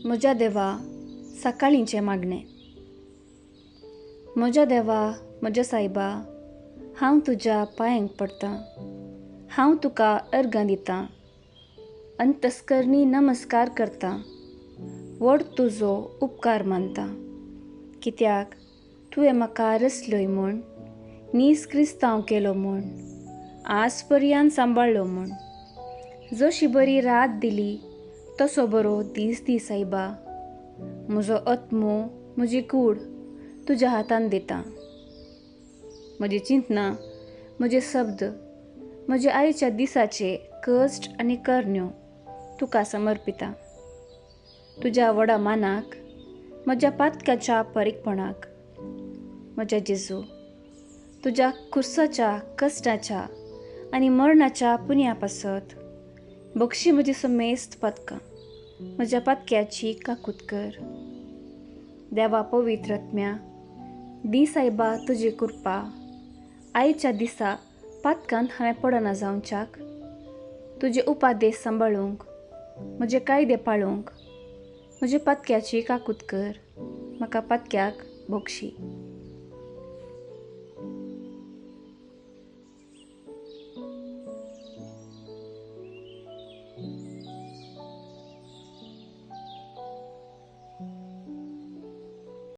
म्हज्या देवा, सकाळींचें मागणें. म्हज्या देवा, म्हज्या सायबा, हांव तुज्या पांयांक पडटां, हांव तुका अर्गां दितां, अंतस्करणी नमस्कार करतां, व्हड तुजो उपकार मानता. कित्याक तुवें म्हाका रसलोय म्हूण, नीस क्रिस्तांव केलो म्हूण, आज पर्यान सांबाळ्ळो म्हूण. जशी बरी रात दिली तसो बरो दीस दी सायबा. म्हजो आत्मो, म्हजी कूड तुज्या हातान दिता. म्हजी चिंतना, म्हजे शब्द, म्हजे आयच्या दिसाचे कश्ट आनी करण्यो तुका समर्पिता. तुज्या व्हडा मानाक, म्हज्या पातकाच्या परीकपणाक. म्हज्या जेजू, तुज्या खुर्साच्या कश्टाच्या आनी मरणाच्या पुण्या पासत बक्षी म्हजी समेस्त पातकां, म्हज्या पातक्याची काकूत कर. देवा पवित्र आत्म्या, दी सायबा तुजी कृपा आयच्या दिसा पातकांत हांवें पडना जावच्याक, तुजे उपादेश सांबाळूंक, म्हजे कायदे पाळूंक, म्हज्या पातक्याची काकूत कर, म्हाका पातक्याक भोगशी.